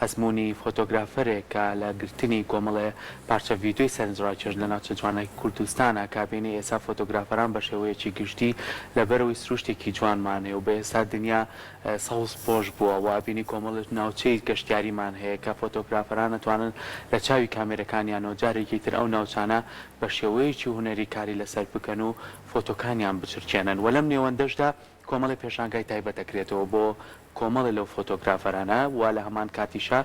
ئەزموونی فۆتۆگرافەرێک کە لە گرتنی کۆمەڵێ پارچە ڤیدیۆی سەرنجڕاکێش لە ناوچە جوانەکەی کوردستانا کە بینی ئێستا فۆتۆگرافەران بە شێوەیەکی گشتی لەبەرئەوەی سروشتێکی جوانمان هەیە و بە ئێستا دنیا سەوز پۆش بووە و ئەبینی کۆمەڵێ ناوچەی گەشتیاریمان هەیە کە فۆتۆگرافەران ئەتوانن لە چاوی کامێرەکانیانەوە جارێکی تر ئەو ناوچانە بە شێوەیەکی هونەری کاری لەسەر بکەن و فۆتۆکانیان بچرکێنن و لەم نێوەندەشدا کۆمەڵێ پێشانگای تایبەت ئەکرێتەوە بۆ کۆمەڵێ لەو فۆتۆگرافەرانە و لە هەمان کاتیشا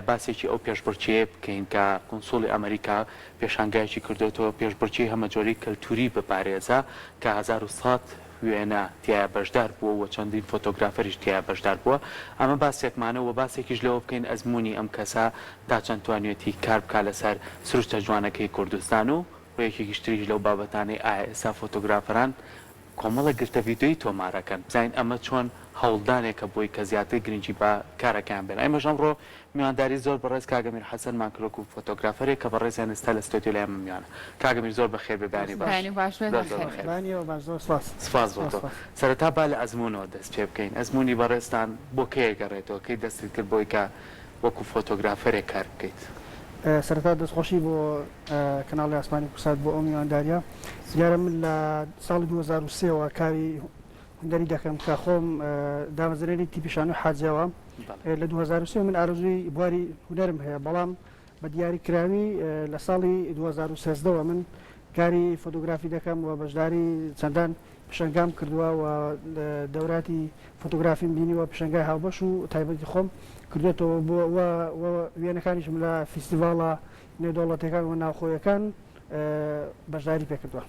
باسێکی ئەو پێشبڕکێیە بکەین کە کونسوڵی ئەمەریکا پێشانگایەکی کردۆتەوە پێشبڕکێی هەمەجۆرەی کەلتوری بپارێزە کە 1100 وێنە تیایا بەشدار بووە و چەندین فۆتۆگرافەریش تیایا بەشدار بووە ئەمە باسێکمانە و باسێکیش لەوە بکەین ئەزموونی ئەم کەسە تا چەند توانیوێتی کار بکا لەسەر سروشتە جوانەکەی کوردستان و و یەکێکیش تریش لەو بابەتانەی ئایا ئێستا فۆتۆگرافەران کۆمەڵێک گرتە ڤیدیۆیی تۆمار ئەکەن بزانین ئەمە چۆن هەوڵدانێکە بۆی کە زیاتر گرنگی بە کارەکەیان بێن ئێمەش ئەمڕۆ میوانداری زۆر بەڕێز کاک ئەمیر حەسەنمان کرد وەکو فۆتۆگرافەرێک کە بەڕێزیان ئێستا لە ستۆدیۆ لای ئێمە میوانە کاک ئەمیر زۆر بەخێر بێ بەیانی باش بەیانی باش بێت زۆر زۆر بەخێر بەخێر بێت. بەیانی ئێوە باش زۆر سپاس سپاس بۆ زۆر تۆ سپاس. سەرەتا با لە ئەزموونەوە دەست پێ بکەین ئەزموونی بەڕێزتان بۆ کەی ئەگەڕێتەوە کەی دەستت کرد بۆی کە وەکو فۆتۆگرافەرێک کار بکەیت؟ سەرەتا دەستخۆشی بۆ کەناڵی ئاسمانی کوردسات بۆ ئەو میوانداریە. دیارە من لە ساڵی 2003 وە کاری هونەری دەکەم کە خۆم دامەزرێنەری تیپی شانۆی حاجیاوام. لە 2003 من ئارەزووی بواری هونەرم هەیە، بەڵام بە دیاریکراوی لە ساڵی 2013 وە من کاری فۆتۆگرافی دەکەم و بەشداری چەندان پیشەنگام کردووە و دەوراتی فۆتۆگرافیم بینیوە، پیشەنگای هاوبەش و تایبەتی خۆم کردووەتەوە بۆ و وێنەکانیشم لە فیستیڤاڵە نێودەوڵەتیەکان و ناوخۆیەکان بەشداری پێکردووە.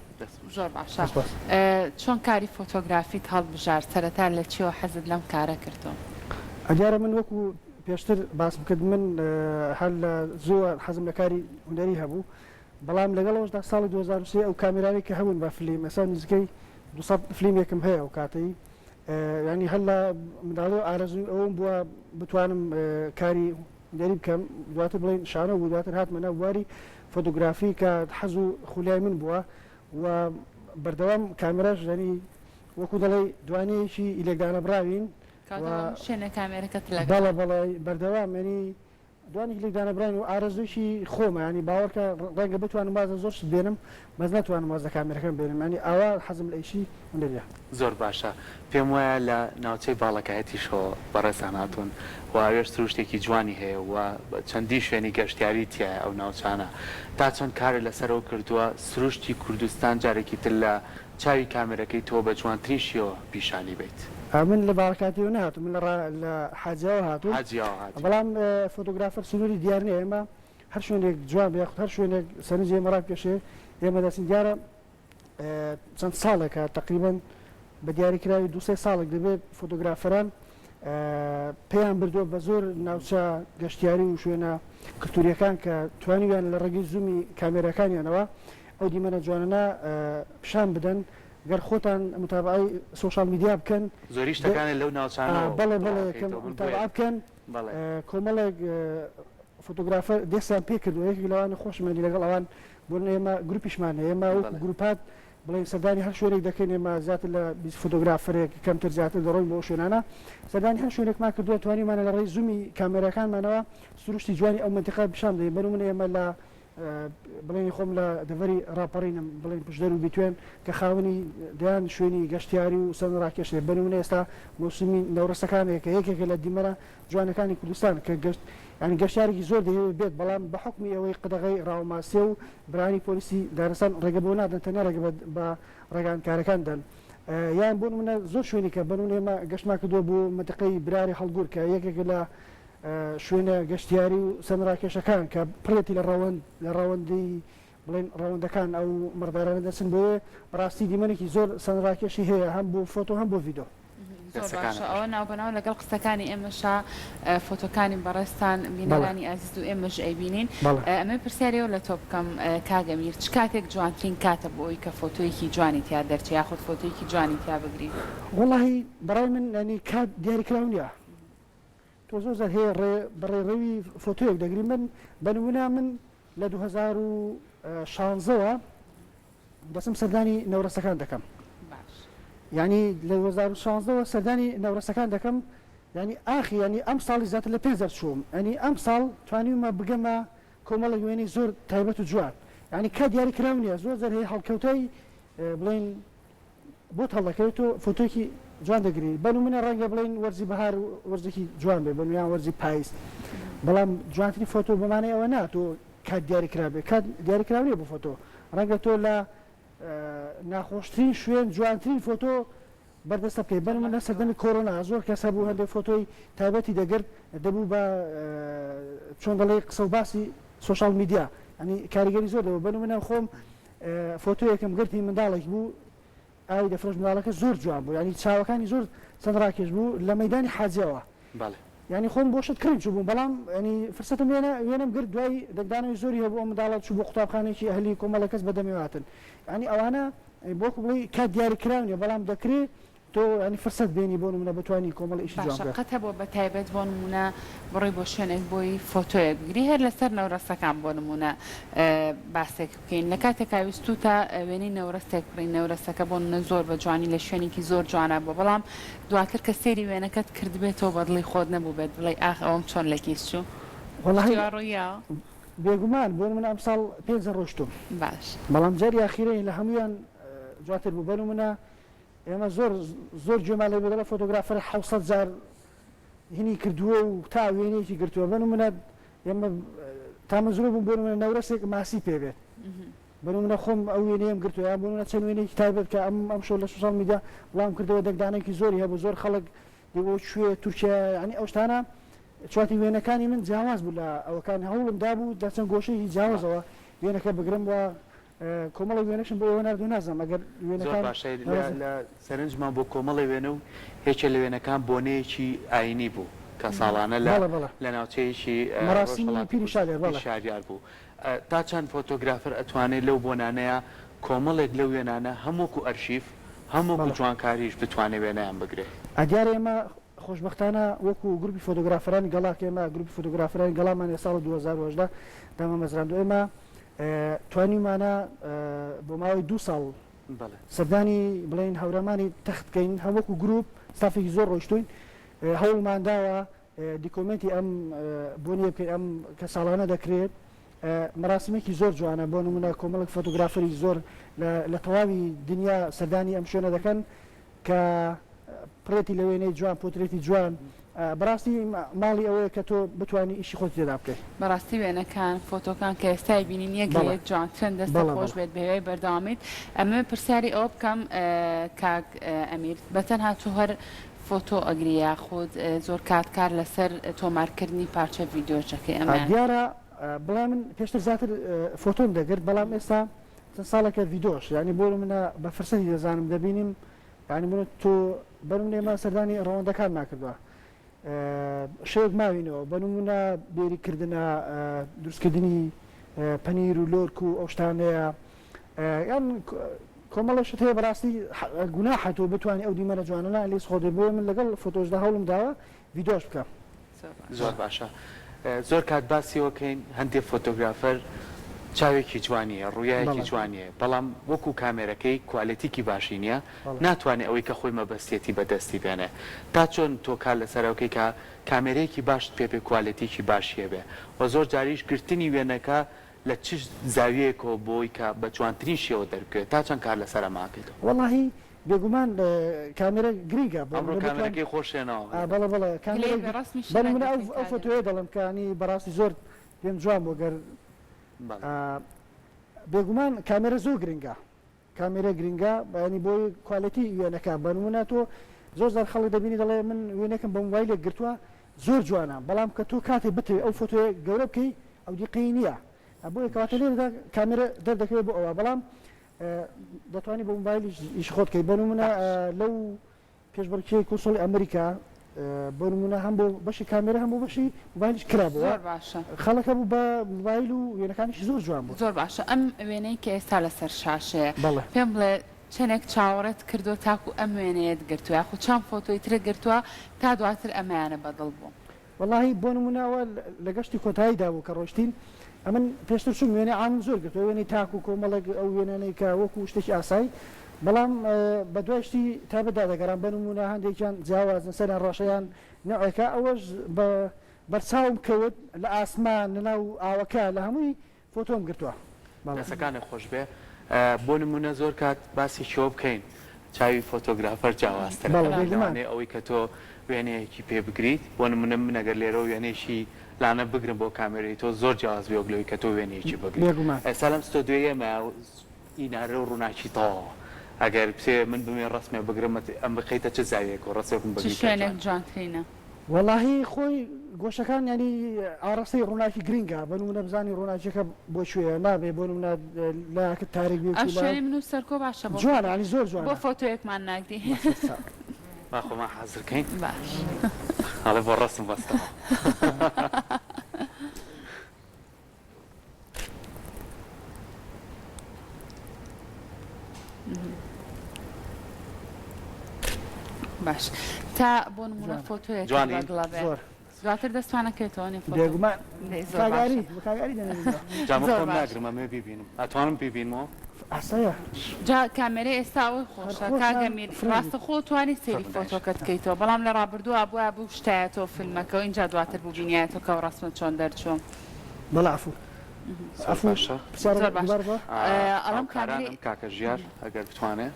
زۆر باشە. چۆن کاری فۆتۆگرافیت هەڵبژارد؟ سەرەتا لە چیەوە حەزت لەم کارە کردووە؟ دیارە من وەکو پێشتر باسم کرد من هەر لە زووە حەزم لە کاری هونەری هەبوو، بەڵام لەگەڵ ئەوەشدا ساڵی 2003 ئەو کامێرانەی کە هەبوون بە فلیم ئێستا نزیکەی 200 فلیمێکم هەیە ئەو کاتەی یانی هەر لە منداڵی و ئارەزووی ئەوم بووە بتوانم کاری هونەری بکەم دواتر بڵێن شانۆ بوو دواتر هاتمە ناو بواری فۆتۆگرافی کە حەز و خولیای من بووە و بەردەوام کامێراش یانی وەکو دەڵێی دوانەیەکی لێکدانەبڕاوین و شوێنە کامێرەکەت لەگەڵە. بەڵێ بەڵێ بەردەوام یانی دوانێکی لێکدانەبڕاوین و ئارەزوویشی خۆمە یانی باوەڕکە ڕەنگە بتوانم واز لە زۆر شت بێنم بەس ناتوانم واز لە کامێرەکەم بێنم یانی ئاوا حەزم لە ئیشی هونەریە. زۆر باشە پێم وایە لە ناوچەی باڵەکایەتیشەوە بەڕێزتان هاتوون و ئەوێش سروشتێکی جوانی هەیە و چەندین شوێنی گەشتیاری تیایە ئەو ناوچانە تا چەند کارت لەسەر ئەو کردووە سروشتی کوردستان جارێکی تر لە چاوی کامێرەکەی تۆ بە جوانترین شێوە پیشانی بەیت. من لە باڵەکاتیەوە نەهاتووم من لە ڕا لە حاجیاوە هاتووم حاجیاوە هاتووی. بەڵام فۆتۆگرافەر سنووری دیار نییە ئێمە هەر شوێنێک جوان بێ یاخود هەر شوێنێک سەرنجی ئێمە ڕابکێشێ ئێمە دەچین دیارە چەند ساڵێکە تەقریبەن بە دیاریکراوی دوو سێ ساڵێک دەبێت فۆتۆگرافەران پێیان بردووە بە زۆر ناوچە گەشتیاری و شوێنە کلتوریەکان کە توانیویان لە ڕێگەی زوومی کامێراکانیانەوە ئەو دیمەنە جوانانە پیشان بدەن گەر خۆتان متابعەی سۆشیال میدیا بکەن زۆری شتەکانت لەو ناوچانەوە بەڵێ بەڵێ کە متابعە بکەن کۆمەڵێک فۆتۆگرافەر دەستیان پێکردووە یەکێک لەوانە خۆشم یانی لەگەڵ ئەوان بۆ نمونە ئێمە گروپیشمان هەیە ئێمە وەکو گروپات بڵێین سەردانی هەر شوێنێک دەکەین ئێمە زیاتر لە 20 فۆتۆگرافەرێک کەمتر زیاتر دەڕۆین بۆ ئەو شوێنانە سەردانی هەر شوێنێکمان کردووە توانیومانە لە ڕێی زوومی کامێراکانمانەوە سروشتی جوانی ئەو مەنتیقە پیشان بدەین بە نمونە ئێمە لە بڵێنی خۆم لە دەڤەری ڕاپەڕینم بڵێن پشدەر و بیتوێن کە خاوەنی دەیان شوێنی گەشتیاری و سەرنجڕاکێشێ بە نمونە ئێستا مۆسیمی نەورەسەکانەیە کە یەکێکە لە دیمەنە جوانەکانی کوردستان کە گەشت یانی گەشتیارێکی زۆر دەیەوێت بێت بەڵام بە حوکمی ئەوەی قەدەغەی ڕاوەماسیە و برانی پۆلیسی دارستان ڕێگە بۆ نادەن تەنیا ڕێگە بە ڕێگانکارەکان دەن یان بۆ نمونە زۆر شوێنی کە بە نمونە ئێمە گەشتمان کردووە بۆ مەنتیقەی براری هەڵگور کە یەکێکە لە شوێنە گەشتیاری و سەرنجڕاکێشەکان کە پڕێتی لە ڕەوەند لە ڕەوەندی بڵێن ڕەوەندەکان ئەو مەڕدارانە دەچن بۆیە بەڕاستی دیمەنێکی زۆر سەرنجڕاکێشی هەیە هەم بۆ فۆتۆ هەم بۆ ڤیدۆ. زۆر باشە ئەوە ناوبەناو لەگەڵ قسەکانی ئێمەشا فۆتۆکانی بەڕێزتان بینەرانی ئازیز و ئێمەش ئەیبینین ئەمەوێ پرسیاری ئەوە لە تۆ بکەم کاک ئەمیر چ کاتێک جوانترین کاتە بۆ ئەوی کە فۆتۆیەکی جوانی تیا دەرچێ یاخود فۆتۆیەکی جوانی تیا بگری؟ وەڵاهی بەڕای من یانی کات دیاریکراو نییە تۆ زۆر جار هەیە ڕێ بە ڕێڕەوی فۆتۆیەک دەگری من بە نمونە من لە 2016 وە دەچم سەردانی نەورەسەکان دەکەم یعنی لە 2016 وە سەردانی نەورەسەکان دەکەم. یانی ئاخی یانی ئەم ساڵی زیاتر لە پێنج جار چووم یانی ئەم ساڵ توانیومە بگەمە کۆمەڵێک وێنەی زۆر تایبەت و جوان یانی کات دیاری کراو نییە زۆر جار هەیە هەڵکەوتەی بڵێین بۆت هەڵدەکەوێت تۆ فۆتۆیەکی جوان دەگری بە نمونە ڕەنگە بڵێین وەرزی بەهار وەرزێکی جوان بێ بە یان وەرزی پایز بەڵام جوانترین فۆتۆ بەمانەی ئەوە نا تۆ کات دیاری کرابێ کات دیاری کراو نییە بۆ فۆتۆ ڕەنگە تۆ لە ناخۆشترین شوێن جوانترین فۆتۆ بەردەستە بکەیت بە نمونە سەردەمی کۆرۆنا زۆر کەس هەبوو هەندێک فۆتۆی تایبەتی دەگرت دەبوو بە چۆن دەڵێی قسە و باسی social media ینی کاریگەری زۆر دەبوو بە نمونە خۆم فۆتۆیەکم گرتی منداڵێک بوو ئاوی دەفرۆشت منداڵەکە زۆر جوان بوو ینی چاوەکانی زۆر چەند ڕاکێش بوو لە مەدانی حاجیەوە بەڵێ. یانی خۆم بۆ شت کڕین چووبووم بەڵام یانی فرسەتم لێ نە وێنەم گرت دوای دەنگدانەوەی زۆری هەبوو ئەو منداڵە چوو بۆ قوتابخانەیەکی ئەهلی کۆمەڵێک کەس بە دەمی هاتن یانی ئەوانە وەکو بڵێی کات دیاری کراو نیە بەڵام دەکرێ تۆ یانی فرسەت بێنی بۆ نمونە بتوانی کۆمەڵێ ئیشی جوان باشە بکەی. قەت هەبووە بە تایبەت بۆ نمونە بڕۆی بۆ شوێنێک بۆی فۆتۆیەک بگری هەر لەسەر نەورەسەکان بۆ نمونە باسێک بکەین لە کاتێکا ویستوتە وێنەی نەورەسێک بڕی نەورەسەکە بۆ نمونە زۆر بە جوانی لە شوێنێکی زۆر جوانا بووە بەڵام دواتر کە سەیری وێنەکەت کردبێتەوە بە دڵی خۆت نەبووبێت بڵێی ئاخ ئەوەم چۆن لە کیس چوو وەڵاهی شتی وا ڕووی یاوە؟ بێگومان بۆ نمونە ئەمساڵ پێنج جار ڕۆیشتووم باش. بەڵام جاری ئاخیرەی لە هەموویان جواتر بوو بە نمونە ئێمە زۆر زۆر گوێمان لێ بوو دەڵێ فۆتۆگرافەر 700 جار هینی کردووە و تا وێنەیەکی گرتووە بە نمونە ئێمە تامەزرۆ بووم بۆ نمونە نەورەسێک ماسی پێ بێت بە نمونە خۆم ئەو وێنەیەم گرتووە یان بۆ نمونە چەند وێنەیەکی تایبەت کە ئەم ئەم شەو لە social media بڵاوم کردەوە دەنگدانێکی زۆری هەبوو زۆر خەڵک دەیگوت کوێ تورکیا یانی ئەو شتانە چواتین وێنەکانی من جیاواز بوو لە ئەوەکان هەوڵم دابوو لە چەند گۆشەیەکی جیاوازەوە وێنەکە بگرم و کۆمەڵێک وێنەشم بۆ ئێوە ناردوو نازانم ئەگەر زۆر وێنەکان باشە لە لە سەرنجمان بۆ کۆمەڵێ وێنە و یەکێ لە وێنەکان بۆنەیەکی ئایینی بوو کە ساڵانە لە بەڵێ بەڵێ لە ناوچەیەکی مەراسیمی ڕۆژهەڵاتی پیری کوردستان شالیار پیری بەڵێ. شالیار بوو تا چەند فۆتۆگرافەر ئەتوانێ لەو بۆنانەیا کۆمەڵێک لەو وێنانە هەم وەکو ئەرشیف هەم وەکو بەڵێ. جوانکاریش بتوانێ وێنەیان بگرێ؟ دیارە ئێمە خۆشبەختانە وەکو گروپی فۆتۆگرافەرانی گەڵا کە ئێمە گروپی فۆتۆگرافەرانی گەڵامان لە ساڵی 2018 دامەمەزراندو ئێمە توانیومانە بۆ ماوەی دوو ساڵ سەردانی بڵێین هەورامانی تەخت بکەین هەم وەکو گروپ ستافێکی زۆر ڕۆیشتوین هەوڵمان داوە دیکۆمێنتی ئەم بۆنیە بکەین ئەم کە ساڵانە دەکرێت مەراسیمێکی زۆر جوانە بۆ نمونە کۆمەڵێک فۆتۆگرافەری زۆر لە تەواوی دنیا سەردانی ئەم شوێنە دەکەن کە پڕێتی لە وێنەی جوان پۆترێتی جوان بەڕاستی ماڵی ئەوەیە کە تۆ بتوانی ئیشی خۆتی تێدا بکەی. بەڕاستی وێنەکان فۆتۆکان کە ئێستا ئەیبینین یەک لە بەڵێ یەک جوانترن دەستت بەڵێ خۆش بەڵێ. بێت بەهیوای بەردەوامیت ئەمەوێ پرسیاری ئەوە بکەم کاک ئەمیر بەتەنها تۆ هەر فۆتۆ ئەگری یاخود زۆر کات کار لەسەر تۆمارکردنی پارچە ڤیدیۆش دەکەی ئەمەیان. دیارە بڵێ من پێشتر زیاتر فۆتۆم دەگرت بەڵام ئێستا چەند ساڵێکە ڤیدۆش یانی بۆ نمونە بە فرسەتی دەزانم دەبینیم یانی بۆ تۆ بە نمونە ئێمە سەردانی ڕەوەندەکانمان کردووە شەوێک ماوینەوە بە نمونە بێری کردنە دروستکردنی پەنیر و لۆرک و ئەو شتانەیە یان کۆمەڵە شت هەیە بەڕاستی گوناحە تۆ بتوانی ئەو دیمەنە جوانە لیس خۆ دێ بۆیە من لەگەڵ فۆتۆشدا هەوڵم داوە ڤیدۆش بکەم. زۆر باشە زۆر کات باسی ئەوە کەین هەندێ فۆتۆگرافەر چاوێکی جوانی هەیە ڕویایەکی جوانی هەیە بەڵام وەکو کامێرەکەی کوالێتیکی باشی نییە ناتوانێ ئەوەی کە خۆی مەبەستیەتی بەدەستی بێنێ تا چۆن تۆ کار لەسەر ئەوکەی کە کامێرەیەکی باشت پێ بێ کوالێتیکی باشی هەبێ وە زۆر جاریش گرتنی وێنەکە لە چ زاویەیەکەوە بۆی کە بە جوانترین شێوە دەربکەوێت تا چەند کار لەسەر ئەمە ئەکەیتەوە؟ وەڵاهی بێگومان کامێرە گرینگە بۆ ئەمڕۆ منە بتوان کامێرەکەی خۆش هێناوە. ئا بەڵێ بەڵێ گلەیی کامێرە بێ ڕەسمیشی بە نمونە ئەو نەگرتین ئەو کاک فۆتۆیە ئەمیر. دەڵێم کە ینی بەڕاستی زۆر پێم جوان بوو گەر بەڵێ. ئا بێگومان کامێرە زۆر گرینگە کامێرە گرینگە ینی بۆی quality وێنەکە بە نمونە تۆ زۆر جار خەڵک دەبینی دەڵێ من وێنەکەم بە مۆبایلێک گرتووە زۆر جوانە بەڵام کە تۆ کاتێ بتەوێ ئەو فۆتۆیە گەورە بکەی ئەو دیقەی نییە بۆیە کەواتە لێرەدا کامێرە دەردەکەوێت بۆ ئەوە بەڵام دەتوانی بە مۆبایلیش ئیشی خۆت بکەی بە نمونە لەو پێشبڕکێی کونسوڵی ئەمریکا بۆ نمونە هەم بۆ بەشی کامێرە هەم بۆ بەشی مۆبایلیش کرابووە زۆر باشە. خەڵک هەبوو بە مۆبایل و وێنەکانیشی زۆر جوان بوون. زۆر باشە ئەم وێنەی کە ئێستا لەسەر شاشەیە بەڵێ. پێم بڵێ چەنێک چاوەڕێت کردووە تاکو ئەم وێنەیەت گرتووە یاخود چەند فۆتۆی ترت گرتووە تا دواتر ئەمەیانە بەدڵ بوو؟ وەڵاهی بۆ نموونە ئەوە لە گەشتی کۆتاییدا بوو کە ڕۆیشتین ئەمن پێشتر چووم وێنەی عامم زۆر گرتووە وێنەی تاک و کۆمەڵێک ئەو وێنانەی کە وەکوو شتێکی ئاسایی بەڵام بە دوای شتی تایبەتدا دەگەڕام بە نموونە هەندێکیان جیاوازن سەریان ڕەشە یان. نەوعێکە ئەوەش بە بەرچاوم کەوت لە ئاسمان لە ناو ئاوەکە لە هەمووی فۆتۆم گرتووە بەڵێ. دەسەکانت خۆش بێ بۆ نمونە زۆر کات باسی شۆ بکەین چاوی فۆتۆگرافەر جیاوازترە بەڵێ بێگومان. لەوانەیە ئەوەی کە تۆ وێنەیەکی پێ بگریت بۆ نمونە من ئەگەر لێرەوە وێنەیەکی لانە بگرم بۆ کامێرەی تۆ زۆر جیاواز بێ وەک لەوەی کە تۆ وێنەیەکی بگریت بێگومان. ئێستا لەم ستۆدیۆی ئێمە ئینارە و ڕووناکی تەواوە ئەگەر بتەوێ من بمەوێ ڕەسمێ بگرم ئەم بخەیتە چ زاویەک و ڕەسمێکم چ بگری کە شوێنێک جوان. جوانترینە؟ وەڵاهی خۆی گۆشەکان یانی ئاڕاستەی ڕووناکی گرینگە بە نموونە بزانی ڕووناکیەکە بۆ کوێیە نابێ بۆ نموونە لایەکت تاریک بێ ئەم و لایەک شوێنەی من و سەرکۆ باشە بۆ جوانە یانی زۆر بۆ جوانە. فۆتۆیەکمان ناگری. بەسەرچاو. با خۆمان حازر کەین. باش. ئەڵێ بۆ ڕەسم بەستەوە. باش تا بۆ نمونە فۆتۆیەک جوانی بەدڵە بێ زۆر دواتر دەستوانەکەێتەوە نێ فۆتۆ بێگومان دەی زۆر باشە کاگاری بە کاگاری دەنێرینەوە جامە زۆر خۆم باش ناگرم ئەمەوێ بیبینم ئەتوانم بیبینمەوە ئاسایە جا کامێرەی ئێستا ئەوەی هەر خۆشە خۆشە کاک ئەمیر فرەنگی ڕاستە خۆ توانی سەیری فەرموو دایش فۆتۆکەت کەیتەوە بەڵام لە ڕابردووە بوایە بوشتایەتەوە فیلمەکە و ئینجا دواتر بوبینیایەتەوە کە ئەو ڕەسمە چۆن دەرچوو. بەڵێ عەفو. زۆر عەفو باشە. پرسیارەکە زۆر باش دووبارە بکەوە. ئەڵێم کامێرەی هاوکارانم کاکە ژیار ئەگەر بتوانێ.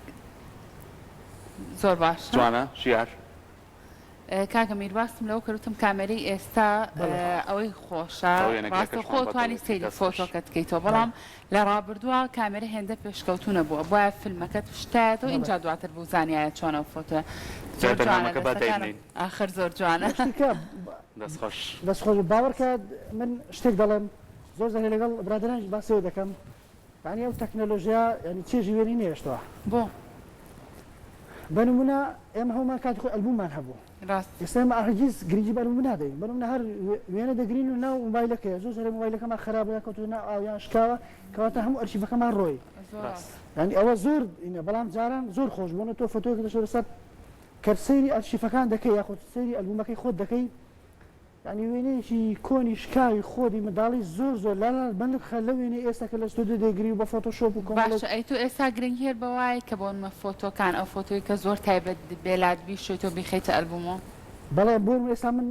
زۆر باشە. جوانە ژیار. کاک ئەمیر باسم لەوە کرد وتم کامێرەی ئێستا بەڵێ. ئەوەی خۆشە ئەو وێنەگرەکەشمان ڕاستەوخۆ توانی بەدڵێتی سەیری دەست خۆش. فۆتۆکەت کەیتەوە بەڵێ. بەڵام لە ڕابردووە کامێرە هێندە پێشکەوتوو نەبووە بوایە فیلمەکەت پشتایەتەوە بەڵێ. ئینجا دواتر بوزانیایە چۆن ئەو فۆتۆیە جای زۆر جوانە بەرنامەکە با دەستەکانت دایبنێین. ئاخر زۆر جوانە. شتێکە دەست خۆش. دەست خۆش باوەڕکە من شتێک دەڵێم زۆر جارێ لەگەڵ برادەرانیش باسی ئەوە دەکەم یانی ئەو تەکنەلۆژیا یانی چێژی وێنەی نەهێشتەوە. بۆ؟ بە نمونە ئێمە هەموومان کاتی خۆی ئەلبوممان هەبوو ڕاست. ئێستا ئێمە هەرگیز گرنگی بە ئەلبوم نادەین بە نمونە هەر وێنە دەگرین و ناو مۆبایلەکەیە زۆر جارێ مۆبایلەکەمان خراپە یا کەوتووە ناو ئاو یان شکاوە کەواتە هەموو ئەرشیفەکەمان ڕۆی زۆر ڕاست. ڕاست. یانی ئەوە زۆر ئینە بەڵام جاران زۆر خۆش بوو تۆ فۆتۆیەکت دەشۆرە سەر کە سەیری ئەرشیفەکان دەکەی یاخود سەیری ئەلبومەکەی خۆت دەکەی یانی وێنەیەکی کۆنی شکاوی خۆتی منداڵی زۆر زۆر لالا بەنرخە لەو وێنەی ئێستا کە لە ستۆدیۆ دەیگری و بە فۆتۆشۆپ و کۆمەڵێک. باشە ئەی تۆ ئێستا گرنگی هەر بە وایە کە بۆ نمە فۆتۆکان ئەو فۆتۆی کە زۆر تایبەت بێ لات بیشۆیت و بیخەیتە ئەلبومەوە؟ بەڵێ بۆ نمونە ئێستا من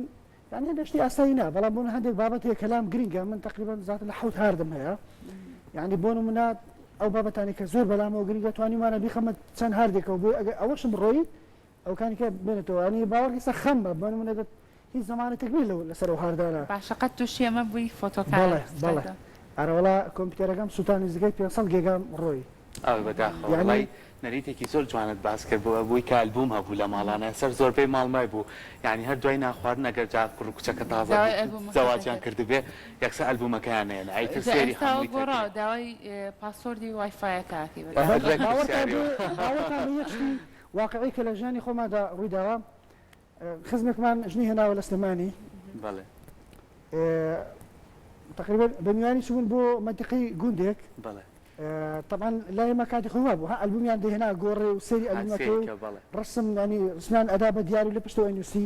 یانی هەندێک شتی ئاسایی نا بەڵام بۆ هەندێک بابەت هەیە کە لام گرنگە من تقریبا زیاتر لە حەوت هاردم هەیە یانی بۆ نمونە ئەو بابەتانی کە زۆر بەلامەوە گرنگە توانیومانە بیخەمە چەند هاردێکەوە بۆی ئەگەر ئەوەشم ڕۆیت ئەوکانی کە بێنێتەوە یانی باوەڕ ئێستا خەمە بۆ نمونە دەت هیچ زەمانەتێک نییە لەو لەسەر ئەو هاردانە. باشە قەت توشی ئەمە بووی فۆتۆکانت بەڵێ بەڵێ بخستایتەوە؟ ئەرەوەڵا کۆمپیوتەرەکەم سوتا نزیکەی 500 گێگام ڕۆی. ئەوە بەداخەوە یانی. وەڵای نەریتێکی زۆر جوانت باس کرد بۆ ئەوەی کە ئەلبوم هەبوو لە ماڵانا سەر زۆربەی ماڵ مای بوو یانی هەر دوای نانخواردن ئەگەر جا کوڕ و کچەکە تازە داوای ئەلبومەکەت زەواجیان دەکرد. کردبێ یەکسەر ئەلبومەکەیان نەیەنا ئیتر جا سێری ئێستا ئەوە هەمووی گۆڕاوە تەکرد. داوای password ی WiFi یەکە ئەکەی ڕێک بەداخەوە. باوەڕتان پرسیاریەوە. بێ باوەڕتان بە یەک شتی واقعی کە لە ژیانی خۆماندا ڕوویداوە خزمێکمان ژنی هێناوە لە سلێمانی بەڵێ. تقریبا بە میوانی چوون بۆ مەنتیقەی گوندێک بەڵێ. طبعا لای ئێمە کاتی خۆی وابوو ها ئەلبومیان دەهێنا گۆڕێ و سەیری ها ئەلبومەکەی و سەیرکە بەڵێ. ڕسم ینی ڕسمیان ئەدا بە دیاری و لە پشتەوە ئەینووسی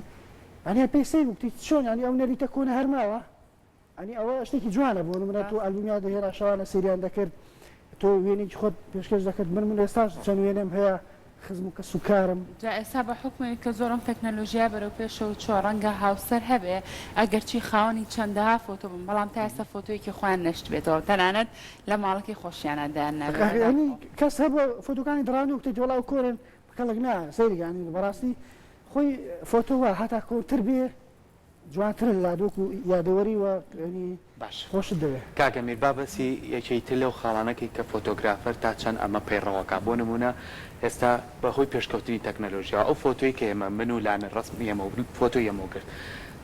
یانی پێی سەیر بوو گوتی چۆن یانی ئەو نەریتە کۆنە هەر ماوە ئەنی ئەوە شتێکی جوانە بۆ نمونە تۆ ڕاستە. ئەلبومیان دەهێنا شەوانە سەیریان دەکرد تۆ وێنەیەکی خۆت پێشکەش دەکرد من من ئێستاش چەند وێنەم هەیە خزم و کەس و کارم. جا ئێستا بە حوکمێک کە زۆر ئەم تەکنەلۆژیایە بەرەو پێشەوە چووە ڕەنگە هاوسەر هەبێ ئەگەرچی خاوەنی چەندەها فۆتۆ بن بەڵام تا ئێستا فۆتۆیەکی خۆیان نەشتبێتەوە تەنانەت لە ماڵەکەی خۆشیانا دایان نابێ یانی بەداخەوە. کەس هەبووە فۆتۆکانی دڕاندووە گوتێتی وەڵا ئەو کۆرن کەڵک نایەن سەیری کە یانی بەڕاستی خۆی فۆتۆ وا هەتا کۆنتر بێ جوانترە لات وەکو یادەوەری و یانی باشە خۆشت دەوێ. کاک ئەمیر با بەسی یەکێی تر لەو خاڵانە کەی کە فۆتۆگرافەر تا چەند ئەمە پەیڕەوەکا بۆ نموونە ئێستا بە هۆی پێشکەوتنی تەکنەلۆژیاوە ئەو فۆتۆی کە ئێمە من و لانە ڕەسمی ئێمە و فۆتۆی ئێمەو گرت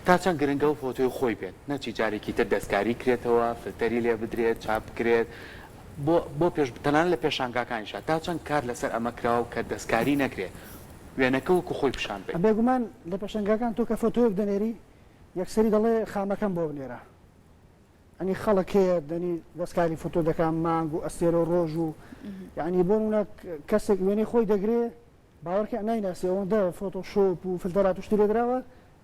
تا چەند گرنگە ئەو فۆتۆی خۆی بێت نەچی جارێکی تر دەستکاری کرێتەوە فلتەری لێ بدرێت چاپ بکرێت بۆ بۆ پێش تەنانەت لە پێشانگاکانیشا تا چەند کار لەسەر ئەمە کراوە کە دەستکاری نەکرێ وێنەکە وەکو خۆی پیشان بەی. بێگومان لە پێشەنگاکان تۆ کە فۆتۆیەک دەنێری یەکسەری دەڵێ خامەکەم بۆ بنێرە ئەنی خەڵک هەیە دەنی دەستکاری فۆتۆ دەکا مانگ و ئەستێرە و ڕۆژ و یعنی بۆ نمونە کەسێک وێنەی خۆی دەگرێ باوەڕکە نایناسی ئەوەندە فۆتۆشۆپ و فلتەرات و شتی لێدراوە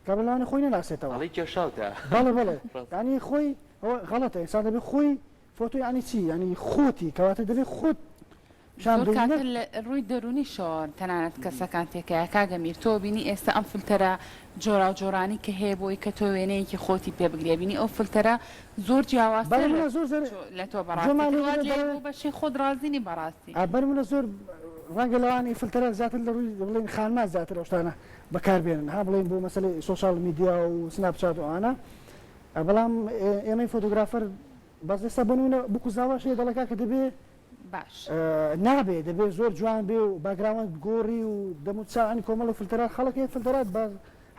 کابرا لەوانەیە خۆی نەناسێتەوە. ئەڵێی کێشاوتە. بەڵێ بەڵێ ڕاست. یعنی خۆی ئەوە غەڵەتە ئینسان دەبێ خۆی فۆتۆ یعنی چی یعنی خۆتی کەواتە دەبێ خۆت. پیشان زۆر بدەین کاتە نەک لە ڕووی دەروونیشەوە تەنانەت کەسەکان تێکەیە کاک ئەمیر تۆ بینی ئێستا ئەم فلتەرە جۆراو جۆرانی کە هەیە بۆی کە تۆ وێنەیەکی خۆتی پێ بگری بینی ئەو فلتەرە زۆر جیاوازتر بەڵێ منە زۆر زۆر لە تۆ بەڕاستی جۆمان تر لێ وات دەبێت لێ دەڵێ بوو بەشی خۆت ڕازینی بەڕاستی. ئا بەرمونە زۆر ڕەنگە لەوانەیە فلتەرە زیاتر لە ڕووی بڵێین خانمان زیاتر ئەو شتانە بەکار بێنن ها بڵێین بۆ مەسەلەی social media و سناپ چات و ئەوانە بەڵام ئێمەی photographer بەس ئێستا بۆ نمونە بوک و زاواش هەیە دەڵێ کاکە دەبێ باش. نابێ دەبێ زۆر جوان بێ و background بگۆڕی و دەم و چاو یانی کۆمەڵێک فلتەرات خەڵک هەیە فلتەرات بە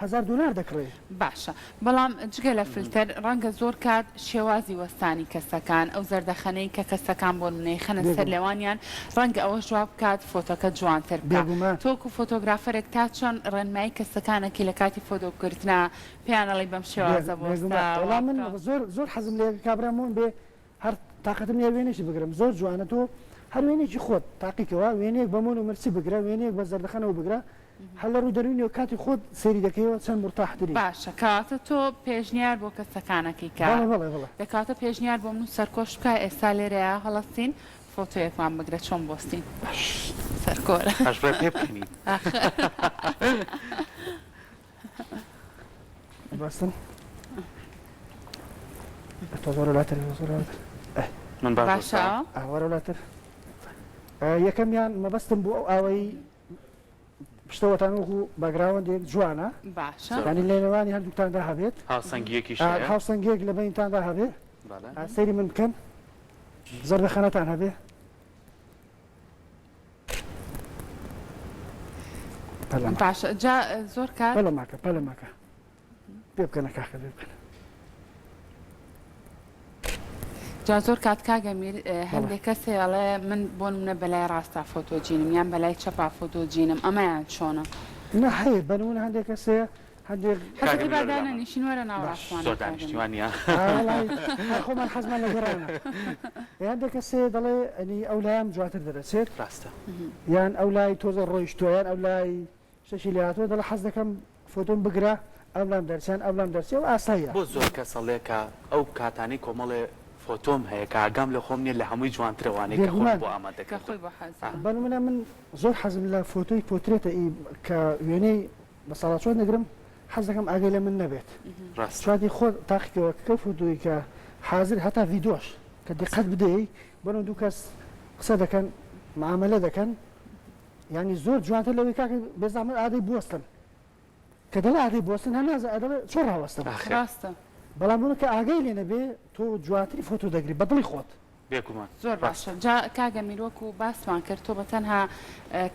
هەزار دۆلار دەکڕێ. باشە بەڵام جگە لە فلتەر ڕەنگە زۆر کات شێوازی وەستانی کەسەکان ئەو زەردەخەنەی کە کەسەکان بۆ نمونە ئەیخەنە سەر بێگومان. لێوانیان ڕەنگە ئەوەش وا بکات فۆتۆکە جوانتر بکا بێگومان. تۆ وەکو فۆتۆگرافەرێک تا چەند ڕێنمایی کەسەکان ئەکەی لە کاتی فۆتۆ گرتنا پێیان ئەڵێی بەم شێوازە بۆستە بێگومان وا وەڵا من بکە. زۆر زۆر حەزم لێیە کە کابرا مۆن بێ هەر تاقەتم نیە وێنەیەکی بگرم زۆر جوانە تۆ هەر وێنەیەکی خۆت تاقیکەوە وێنەیەک بە مۆن و مرچی بگرە وێنەیەک بە زەردەخەنەوە بگرە هەر لە ڕووی دەروونیەوە کاتی خۆت سەیری دەکەیەوە چەند مورتاحتری. باشە کەواتە تۆ پێشنیار بۆ کەسەکان ئەکەی کە بەڵێ بەڵێ بەڵێ. دە کەواتە پێشنیار بۆ من و سەرکۆش بکە ئێستا لێرەیا هەڵەستین فۆتۆیەکمان بگرە چۆن بۆستین باش. سەرکۆرە. ئەش ڕێ پێ بکەنین. ئاخر. بەستن تۆ زۆر لاتر زۆر لاتر من باش باشە وەستاوم. وەرە لاتر یەکەمیان مەبەستم بۆ ئەو ئاوەی پشتەوەتان وەکو background ێک جوانە باشە یانی لە نێوانی هەردووکتاندا هەبێت هاوسەنگییەکیش هەیە. هاوسەنگییەک لە بەینتاندا هەبێ بەڵێ. سەیری من بکەن زەردەخەنەتان هەبێ باشە جا زۆر کات پەلە ماکە پەلە ماکە پێ بکەنە کاکە پێ بکەنە. جا زۆر کات کاک ئەمیر هەندێک کەس هەیە ئەڵێ من بۆ نمونە بەلای ڕاستا فۆتۆجینم یان بەلای چەپا فۆتۆجینم ئەمەیان چۆنە؟ نا هەیە بە نمونە هەندێک کەس هەیە هەندێک حەزەکەی با دانەنیشین وەرە ناوەڕاستمان زۆر دانیشتی وانە خۆمان حەزمان لە گەڕانە هەندێک کەس هەیە دەڵێ ئەنی ئەو لایم جواتر دەرەچێت ڕاستە یان ئەو لای تۆزە ڕۆیشتووە یان ئەو لای شتێکی لێ هاتووە دەڵێ حەز دەکەم فۆتۆم بگرە ئەم لام دەرچێ یان ئەو لام دەرچێ ئەو ئاساییە. بۆ زۆر کەس ئەڵێ کە ئەو کاتانەی کۆمەڵێ فۆتۆم هەیە کە ئاگام لە خۆم نیە لە هەمووی جوانترە وانەی کە خۆم بێگومان. بۆ ئامادە کە کردوون. خۆی بۆ حەزە. بە نمونە من زۆر حەزم لە فۆتۆی پۆترێتە ئی کە وێنەی بە ساڵاچۆن دەگرم حەز دەکەم ئاگای لە من نەبێت. ڕاستە. چواری خۆت تاقیکەوە کە فۆتۆی کە حازر هەتا ڤیدۆش کە دیقەت بدەی بۆ نمونە دوو کەس قسە دەکەن معامەلە دەکەن یانی زۆر جوانتر لەوەی کاکە بێزەحمەت ئادەی بوەستن کە دەڵێ ئادەی بوەستن هەر نازە ئەدەڵێ چۆن ڕاوەستم ئاخر. ڕاستە. بەڵام بۆ کە ئاگای لێ نەبێ تۆ جوانتری فۆتۆ دەگری بە دڵی خۆت. بێگومان زۆر ڕاستە. باشە جا کاک ئەمیر وەکو باسمان کرد تۆ بە تەنها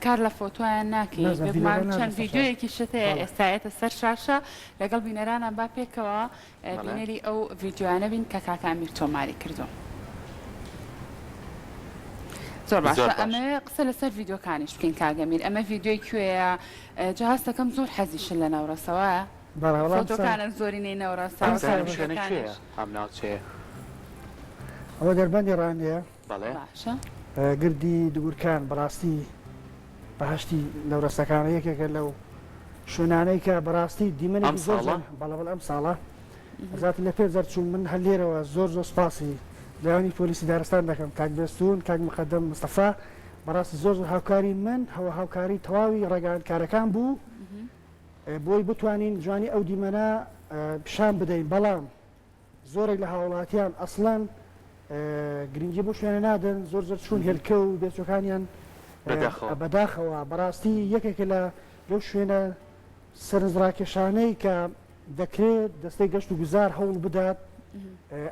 کار لە فۆتۆیان ناکەی نازانم بێگومان ڤیدیۆکە چەند نازانم سەر شاشە. ڤیدیۆیەکیشت هەیە بەڵێ. ئێستا یەتە سەر شاشە لەگەڵ بینەرانان با پێکەوە بەڵێ. بینەری ئەو ڤیدیۆیانە بین کە کاکە ئەمیر تۆماری کردوون. زۆر زۆر باشە باش. ئەمەوێ قسە لەسەر ڤیدیۆکانیش بکەین کاک ئەمیر ئەمە ڤیدیۆی کوێیە جا هەستەکەم زۆر حەزیشت لە نەورەسە وایە؟ بەڵێ وەڵا ئەم ساڵ فۆتۆکانت زۆرینەی نەورەسە ئەم و ساڵ ئەم شوێنە ڤیدیۆکانیش. کوێیە ئەم ناوچەیە؟ ئەوە دەربەندی ڕانیە. بەڵێ. باشە. گردی دگورکان بەڕاستی بەهەشتی نەورەسەکانە یەکێکە لەو شوێنانەی کە بەڕاستی ئەم دیمەنێکی زۆر ساڵە؟ جوان بەڵێ بەڵێ ئەم ساڵە زات لە پێش دەرچووم من هەر لێرەوە زۆر زۆر سپاسی لایەنی پۆلیسی دارستان دەکەم کاک بێستوون کاک مقەدەم مستەفا بەڕاستی زۆر زۆر هاوکاری من هەوە هاوکاری تەواوی ڕێگانکارەکان بوو بۆی بتوانین جوانی ئەو دیمەنە پیشان بدەین بەڵام زۆرێک لە هاوڵاتیان ئەسڵەن گرنگی بەو شوێنە نادەن، زۆر زۆر چوون هێلکە و بێچوەکانیان بەداخەوە. بەداخەوە بەڕاستی یەکێکە لە لەو شوێنە سەرنجڕاکێشانەی کە دەکرێت دەستەی گەشت و گوزار هەوڵ بدات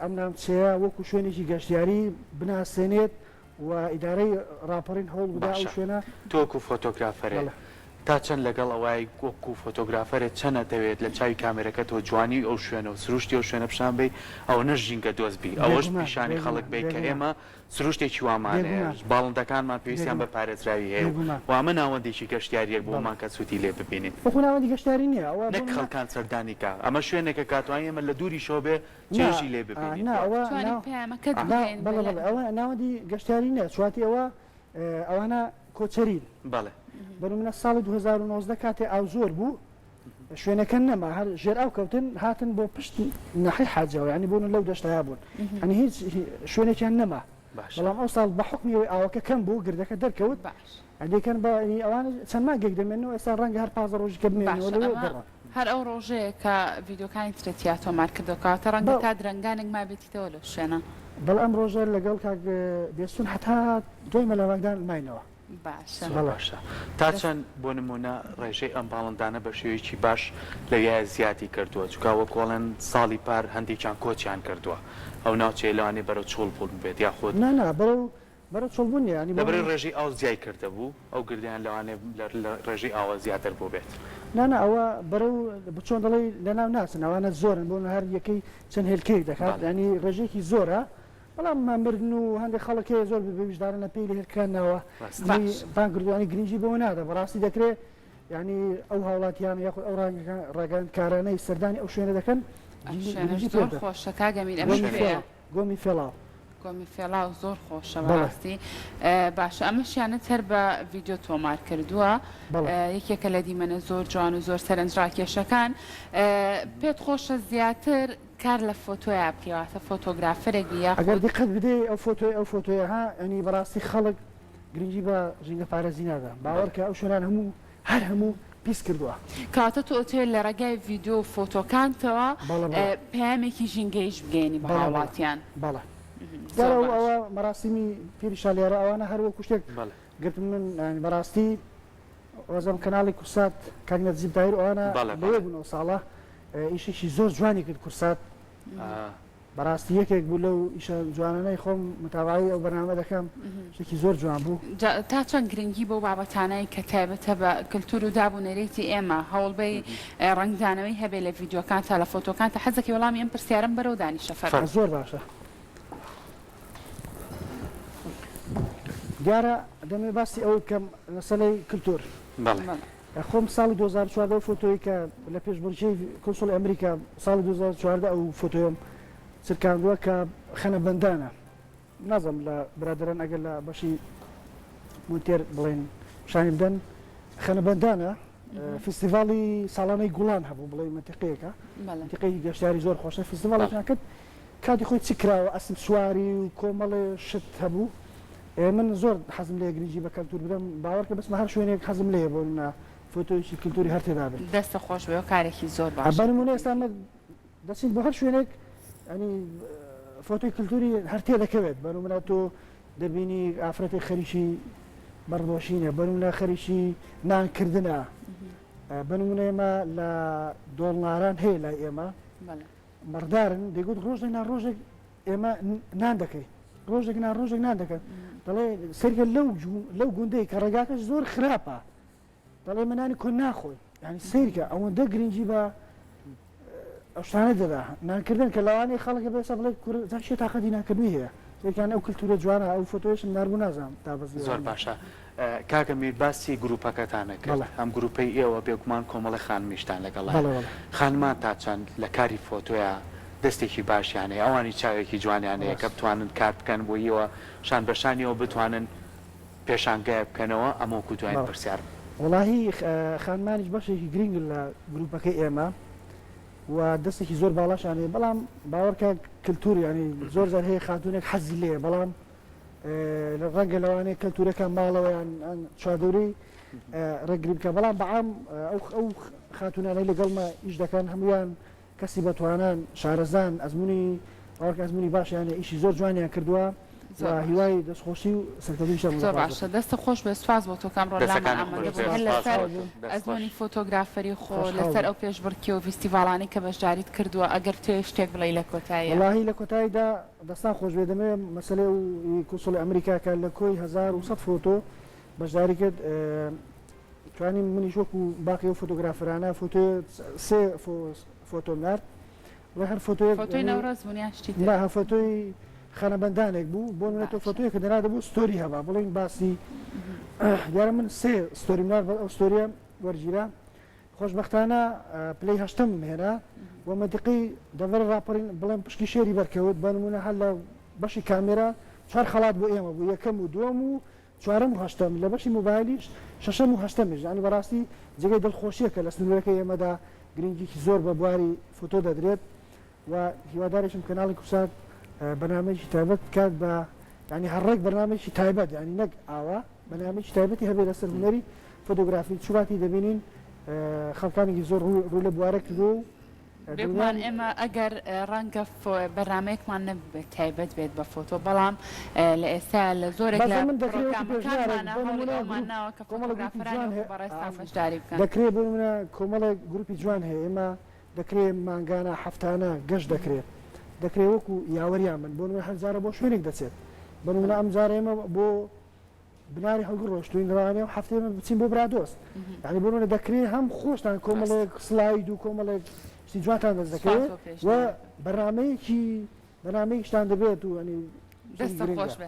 ئەم ناوچەیە وەکو شوێنێکی گەشتیاری بناسێنێت و ئیدارەی ڕاپەڕین هەوڵ بدا ئەو باشە شوێنە. تۆ وەکو فۆتۆگرافەرێ بەڵێ. تا چەند لەگەڵ ئەوای وەکو فۆتۆگرافەرێ چەند ئەتەوێت لە چاوی کامێرەکەتەوە جوانی ئەو شوێنە و سروشتی ئەو شوێنە پیشان بەی ئەوەنەش ژینگە دۆست بی ئەوەش بێگومان پیشانی خەڵک بێگومان بەی کە بێگومان ئێمە سروشتێکی وامان هەیە بێگومان باڵندەکانمان پێویستیان بە بێگومان پارێزراوی هەیە و بێگومان و ئەمە ناوەندێکی گەشتیاریە بەڵێ. بۆمان کە سوودی لێ ببینین. وەکو ناوەندی گەشتیاری نییە ئەوە بۆ نەک نمونە خەڵکان سەردانی کا ئەمە شوێنێکە کە ئەتوانین ئێمە لە دووریشەوە بێ نا چێژی لێ ببینین نا دواتر. ئەوە توانیم نا پەیامەکەت ئا. نا بگەیەنن بەڵێ بە بەڵێ ئەوە ناوەندی گەشتیاری نییە چواتی ئەوە ئەوانە کۆچەرین. بەڵێ. بۆ نمونە ساڵی 2019 کاتێ ئاو زۆر بوو شوێنەکە نەما هەر ژێر ئاو کەوتن هاتن بۆ پشت ناحیەی حاجیاوە یانی بۆ لەو دەشتایە بوون یانی هیچ شوێنێکیان نەما. باشە. بەڵام ئەوساڵ بە حوکمی ئەوەی ئاوەکە کەم بوو گردەکە دەرکەوت باش. دەیکەن بە یانی ئەوان چەند مانگێک دەمێننەوە ئێستا ڕەنگە هەر 15 ڕۆژی کە بمێننەوە باشە لەوێ ئەمە دەڕۆن. هەر ئەو ڕۆژەیە کە ڤیدیۆکانی ترت تیا تۆمار کردووە کەواتە ڕەنگە بە. تا درەنگانێک مابێتیتەوە لەو شوێنە. بەڵێ ئەم ڕۆژە لەگەڵ کاک بێستون هەتا دوای مەلاوانگدان ماینەوە. باشە. زۆر بەڵێ. باشە تا چەند بۆ نموونە ڕێژەی ئەم باڵندانە بە شێوەیەکی باش لەویایە زیادی کردووە چونکە وەک ئەڵێن ساڵی پار هەندێکیان کۆچیان کردووە ئەو ناوچەیە لەوانەیە بەرەو چوڵ بوون بێت یاخود. نا نا بەرەو بەرەو چۆڵ بوون نیە یانی بۆ لەبەرەی ڕێژەی ئاو زیای کردبوو ئەو گردەیان لەوانەیە لە ڕێژەی ئاوە زیاتر بووبێت. نا نا ئەوە بەرەو چۆن دەڵێی لەناو ناچن ئەوانە زۆرن بۆ هەر یەکەی چەند هێلکەیەک دەکات بەڵێ. یانی ڕێژەیەکی زۆرە بەڵام مردن و هەندێک خەڵک هەیە زۆر بێ ویژدانە پێی لە هێلکەکان ناوە ڕاستە. هەمووی باش. پان کردووە یانی گرنگی بەوە نادا بەڕاستی دەکرێ یانی ئەو هاوڵاتیانە یاخود ئەو ڕاگەیاندکارانەی سەردانی ئەو شوێنە دەکەن ئەم شوێنەش گرنگی پێ زۆر بدەن. خۆشە کاک ئەمیر ئەمە گۆمی کوێیە؟ فێڵاو گۆمی فێڵاو. گۆمی فێڵاو زۆر خۆشە بەڵێ. بەڕاستی باشە ئەمەشیانت هەر بە ڤیدیۆ تۆمار کردووە بەڵێ. یەکێکە لە دیمەنە زۆر جوان و زۆر سەرنجڕاکێشەکان پێت خۆشە زیاتر کار لە فۆتۆیا بکەی واتە فۆتۆگرافەرێک بی ئەگەر یاخود. دیقەت بدەی ئەو فۆتۆی ئەو فۆتۆیە ها یانی بەڕاستی خەڵک گرنگی بە ژینگە پارێزی نادا بەڵێ. باوەڕکە ئەو شوێنان هەموو هەر هەموو پیس کردووە. کەواتە تۆ ئەتەوێت لە ڕێگای ڤیدیۆ و فۆتۆکانتەوە بەڵێ بەڵێ. پەیامێکی ژینگەییش بگەیەنی بە بەڵێ بەڵێ هاوڵاتیان. بەڵێ. زۆر دیارە ئەو باش. ئەوە مەراسیمی پیری شالیارە ئەوانە هەر وەکو شتێک بەڵێ. گرتم من یانی بەڕاستی وازم کەناڵی کورسات کاک نەجیب تاهیر ئەوانە بەڵێ لەوێ بەڵێ. بوون ئەو ساڵە ئیشێکی زۆر جوانی کرد کورسات بەڕاستی یەکێک بوو لەو ئیشە جوانانەی خۆم متابعەی ئەو بەرنامە دەکەم شتێکی زۆر جوان بوو. جا تا چەند گرنگی بەو بابەتانەی کە تایبەتە بە کلتور و داب و نەریتی ئێمە هەوڵبەی ڕەنگدانەوەی هەبێ لە ڤیدیۆکانتا لە فۆتۆکانتا حەزەکەی وەڵامی ئەم پرسیارەم بەرەو دانیشە فەرموو. زۆر باشە دیارە دەمەوێ باسی ئەوە بکەم مەسەلەی کلتور. بەڵێ. خۆم ساڵی 2014 ئەو فۆتۆی کە لە پێشبڕکێی کونسوڵی ئەمریکا ساڵی 2014 ئەو فۆتۆیەم چرکاندووە کە خەنەبەندانە نازم لە برادەران ئەگەر لە بەشی مونتێر بڵێن پیشانی بدەن خەنەبەندانە فیستیڤاڵی ساڵانەی گوڵان هەبوو بڵێ منتیقەیەکە منتیقەی گەشتیاری زۆر خۆشە فیستیڤاڵێکیان کرد کاتی خۆی چ کراوە ئەسپ سواری و کۆمەڵێ شت هەبوو من زۆر حەزم لێیە گرنگی بە کەلتور بدەم باوەڕکە بچمە هەر شوێنێک حەزم لێیە بۆ نمونە فۆتۆیەکی کلتوری هەر تێدا بێت. دەستت خۆش بێ کارێکی زۆر باشە. بە نمونە ئێستا ئەمە دەچین بۆ هەر شوێنێک ینی فۆتۆی کلتوری هەر تێ دەکەوێت بە نمونە تۆ دەبینی ئافرەتێک خەریکی بەڕدۆشینە بە نمونە خەریکی نانکردنە بە نمونە ئێمە لە دۆڵناران هەیە لای ئێمە مەڕدارن دەیگوت ڕۆژێک نا ڕۆژێک ئێمە نان دەکەین ڕۆژێک نا ڕۆژێک نان دەکەن دەڵێ سەرکە لەو لەو گوندەی کە ڕێگاکەش زۆر خراپە دەڵێ منانی کۆن ناخۆین ینی سیرکە ئەوەندە گرنگی بە ئەو شتانە دەدا نانکردن کە لەوانەیە خەڵکە بێسە بڵێ کورە جا کێ تاقەتی نانکردنی هەیە سیرکان ئەو کلتورە جوانە ئەو فۆتۆیشم ناربوو نازانم دابەزیوە زۆر باشە کاک ئەمیر باسی گروپەکەتانە کرد بەڵێ. ئەم گروپەی ئێوە بێگومان کۆمەڵی خانمیشتان لەگەڵە بەڵێ بەڵێ. خانمان تا چەند لە کاری فۆتۆیا دەستێکی باشیان هەیە ئەوانی چاوێکی جوانیان هەیە کە ڕاست. بتوانن کار بکەن بۆ ئیوە شان بە شانیەوە بتوانن پێشانگایەک بکەنەوە ئەمە وەکو دواین بەڵێ. پرسیارم. وەڵاهی خانمانیش بەشێکی گرینگن لە گروپەکەی ئێمە و دەستێکی زۆر باڵاشیان هەیە بەڵام باوەڕکە کلتور یانی زۆر جار هەیە خاتوونێک حەزی لێیە بەڵام ڕەنگە لەوانەیە کەلتورەکە ماڵەوە یان چواردەورەی ڕێگری بکە بەڵام بەعام ئەو ئەو خاتونانەی لەگەڵمە ئیش دەکەن هەمویان کەسی بەتوانان شارەزان ئەزمموی باوەڕکە ئەزمموی باشیان ئیشی زۆر جوانیان کردووە هیوای دەستخۆشی و سەرکەوتنیشیان زۆر باشە دەستت خۆش بێت سوپاس بۆ تۆ کە ئەمڕۆ لامان دەستەکانت ئامادە خۆش بووی بێت هەر سوپاس لەسەر بۆ تۆ دەست خۆش. ئەزموونی فۆتۆگرافەری خۆ خۆشحاڵ لەسەر بووم. ئەو پێشبڕکێ و ڤیستیڤاڵانەی کە بەشداریت کردووە ئەگەر بتەوێت شتێک بڵێی لە کۆتاییا. وەڵاهی لە کۆتاییدا دەستان خۆش بێت دەمەوێت مەسەلەی ئەو ی کونسوڵی ئەمریکا کە لە کۆی 1100 فۆتۆ بەشداری کرد توانیم منیش وەکو باقی ئەو فۆتۆگرافەرانە فۆتۆ سێ فۆتۆم نارد وە هەر فۆتۆیەک فۆتۆی نەورۆز بوون یان شتی تر؟ نا هە فۆتۆی خانەبەندانێک بوو بۆ نمونە تۆ باشە. فۆتۆیەکت دەنارد دەبوو story هەبا بڵێین باسی دیارە من سێ story م نارد بەس ئەو story یە وەرگیرا خۆشبەختانە پلەی هەشتەمم هێنا و مەنتیقەی دەڤەری ڕاپەڕین بڵێم پشکی شێری بەرکەوت بە نمونە هەر لە بەشی کامێرا چوار خەڵات بۆ ئێمە بوو یەکەم و دووەم و چوارەم و هەشتەم لە بەشی مۆبایلیش شەشەم و هەشتەمیش یانی بەڕاستی جێگەی دڵخۆشیە کە لە سنوورەکەی ئێمەدا گرنگیکی زۆر بە بواری فۆتۆ دەدرێت و هیواداریشم کەناڵی کوردسات بەرنامەیەکی تایبەت بکات بە. یانی هەر ڕێک بەرنامەیەکی تایبەت یانی نەک ئاوا بەرنامەیەکی تایبەتی هەبێ لەسەر هونەری فۆتۆگرافی چ کاتی دەبینین خەڵکانێکی زۆر ڕوو لە بوارە کردووە و بێگومان ئێمە ئەگەر ڕەنگە بەرنامەیەکمان نەبێت تایبەت بێت بە فۆتۆ بەڵام لە ئێستا لە زۆرێک لە پرۆگرامەکانمانە هەوڵی ئەوەمان ناوە کە فۆتۆگرافەرانی وەکو بەڕێزتان بەشداری بکەن. دەکرێت بۆ نمونە کۆمەڵێک گروپی جوان هەیە ئێمە دەکرێت مانگانە هەفتانە گەشت دەکرێت دەکرێت وەکو یاوەریان بن بۆ نمونە هەر جارە بۆ شوێنێک دەچێت بۆ نمونە ئەم جارە ئێمە بۆ بناری هەڵگر ڕۆشتوین لەوانەیە ئەو هەفتەیە ئێمە بچین بۆ برادۆست یعنی بۆ نمونە دەکرێت هەم خۆشتان کۆمەڵێک سلاید و کۆمەڵێک شتی جوانتان دەست دەکەوێت و بەرنامەیەکی بەرنامەیەکیشتان دەبێت و ینی دەستت خۆش بێ.